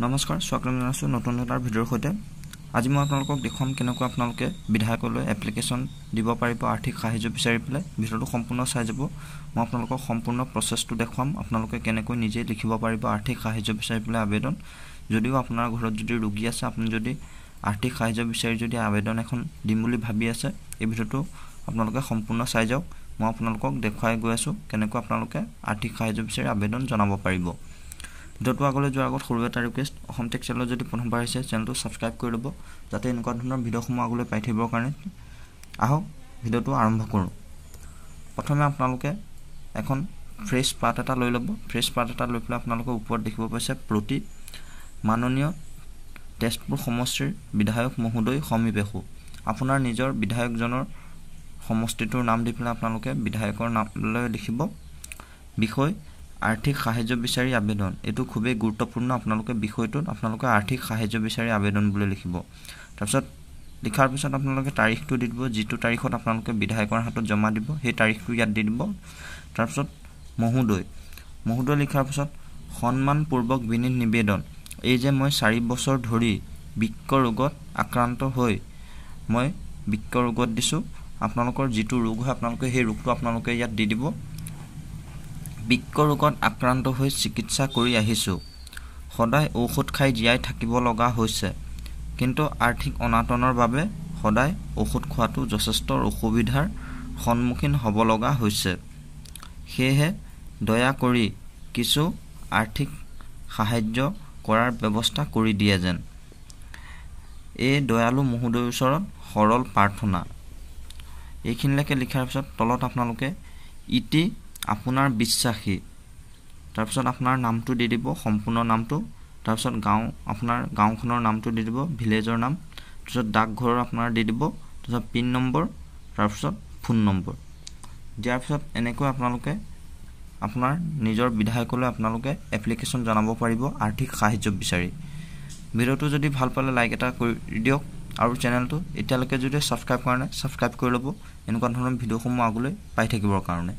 নমস্কাৰ, স্বাগতম জনাইছোঁ নতুন এটা ভিডিঅ'ৰ সৈতে। আজি মই আপোনালোকক দেখুৱাম কেনেকৈ আপোনালোকে বিধায়কলৈ এপ্লিকেশ্যন দিব পাৰিব আৰ্থিক সাহায্য বিচাৰি পেলাই। ভিডিঅ'টো সম্পূৰ্ণ চাই যাব, মই আপোনালোকক সম্পূৰ্ণ প্ৰচেছটো দেখুৱাম, আপোনালোকে কেনেকৈ নিজেই লিখিব পাৰিব আৰ্থিক সাহায্য বিচাৰি পেলাই আবেদন। যদিও আপোনাৰ ঘৰত যদি ৰোগী আছে, আপুনি যদি আৰ্থিক সাহায্য বিচাৰি যদি আবেদন এখন দিম বুলি ভাবি আছে, এই ভিডিঅ'টো আপোনালোকে সম্পূৰ্ণ চাই যাওক। মই আপোনালোকক দেখুৱাই গৈ আছোঁ কেনেকৈ আপোনালোকে আৰ্থিক সাহায্য বিচাৰি আবেদন জনাব পাৰিব। ভিডিঅ'টো আগলৈ যোৱাৰ আগত সৰু এটা ৰিকুৱেষ্ট, অসম টেক চেনেলত যদি প্ৰথমবাৰ আহিছে চেনেলটো ছাবস্ক্ৰাইব কৰি ল'ব, যাতে এনেকুৱা ধৰণৰ ভিডিঅ'সমূহ আগলৈ পাই থাকিবৰ কাৰণে। আহক ভিডিঅ'টো আৰম্ভ কৰোঁ। প্ৰথমে আপোনালোকে এখন ফ্ৰেছ পাত এটা লৈ ল'ব। ফ্ৰেছ পাত এটা লৈ পেলাই আপোনালোকে ওপৰত দেখিব পাইছে প্ৰতি মাননীয় তেজপুৰ সমষ্টিৰ বিধায়ক মহোদয় সমীপেষু। আপোনাৰ নিজৰ বিধায়কজনৰ সমষ্টিটোৰ নাম দি পেলাই আপোনালোকে বিধায়কৰ নামলৈ লিখিব। বিষয় আৰ্থিক সাহায্য বিচাৰি আবেদন, এইটো খুবেই গুৰুত্বপূৰ্ণ। আপোনালোকে বিষয়টোত আপোনালোকে আৰ্থিক সাহায্য বিচাৰি আবেদন বুলি লিখিব। তাৰপিছত লিখাৰ পিছত আপোনালোকে তাৰিখটো দি দিব, যিটো তাৰিখত আপোনালোকে বিধায়কৰ হাতত জমা দিব সেই তাৰিখটো ইয়াত দি দিব। তাৰপিছত মহোদয়, মহোদয় লিখাৰ পিছত সন্মানপূৰ্বক বিনীত নিবেদন, এই যে মই 4 বছৰ ধৰি বৃক্ক ৰোগত আক্ৰান্ত হৈ মই বৃক্ক ৰোগত দিছোঁ। আপোনালোকৰ যিটো ৰোগ হয় আপোনালোকে সেই ৰোগটো আপোনালোকে ইয়াত দি দিব। বৃক্ক ৰোগত আক্ৰান্ত হৈ চিকিৎসা কৰি আহিছোঁ, সদায় ঔষধ খাই জীয়াই থাকিব লগা হৈছে, কিন্তু আৰ্থিক অনাটনৰ বাবে সদায় ঔষধ খোৱাটো যথেষ্ট অসুবিধাৰ সন্মুখীন হ'ব লগা হৈছে। সেয়েহে দয়া কৰি কিছু আৰ্থিক সাহায্য কৰাৰ ব্যৱস্থা কৰি দিয়ে যেন। এই দয়ালু মহোদয়ৰ ওচৰত সৰল প্ৰাৰ্থনা। এইখিনিলৈকে লিখাৰ পিছত তলত আপোনালোকে ইতি আপোনাৰ বিশ্বাসী, তাৰপিছত আপোনাৰ নামটো দি দিব, সম্পূৰ্ণ নামটো। তাৰপিছত গাঁও, আপোনাৰ গাঁওখনৰ নামটো দি দিব, ভিলেজৰ নাম। তাৰপিছত ডাকঘৰৰ আপোনাৰ দি দিব, তাৰপিছত পিন নম্বৰ, তাৰপিছত ফোন নম্বৰ। দিয়াৰ পিছত এনেকৈ আপোনালোকে আপোনাৰ নিজৰ বিধায়কলৈ আপোনালোকে এপ্লিকেশ্যন জনাব পাৰিব আৰ্থিক সাহায্য বিচাৰি। ভিডিঅ'টো যদি ভাল পালে লাইক এটা কৰি দিয়ক, আৰু চেনেলটো এতিয়ালৈকে যদি ছাবস্ক্ৰাইব কৰা নাই ছাবস্ক্ৰাইব কৰি ল'ব, এনেকুৱা ধৰণৰ ভিডিঅ'সমূহ আগলৈ পাই থাকিবৰ কাৰণে।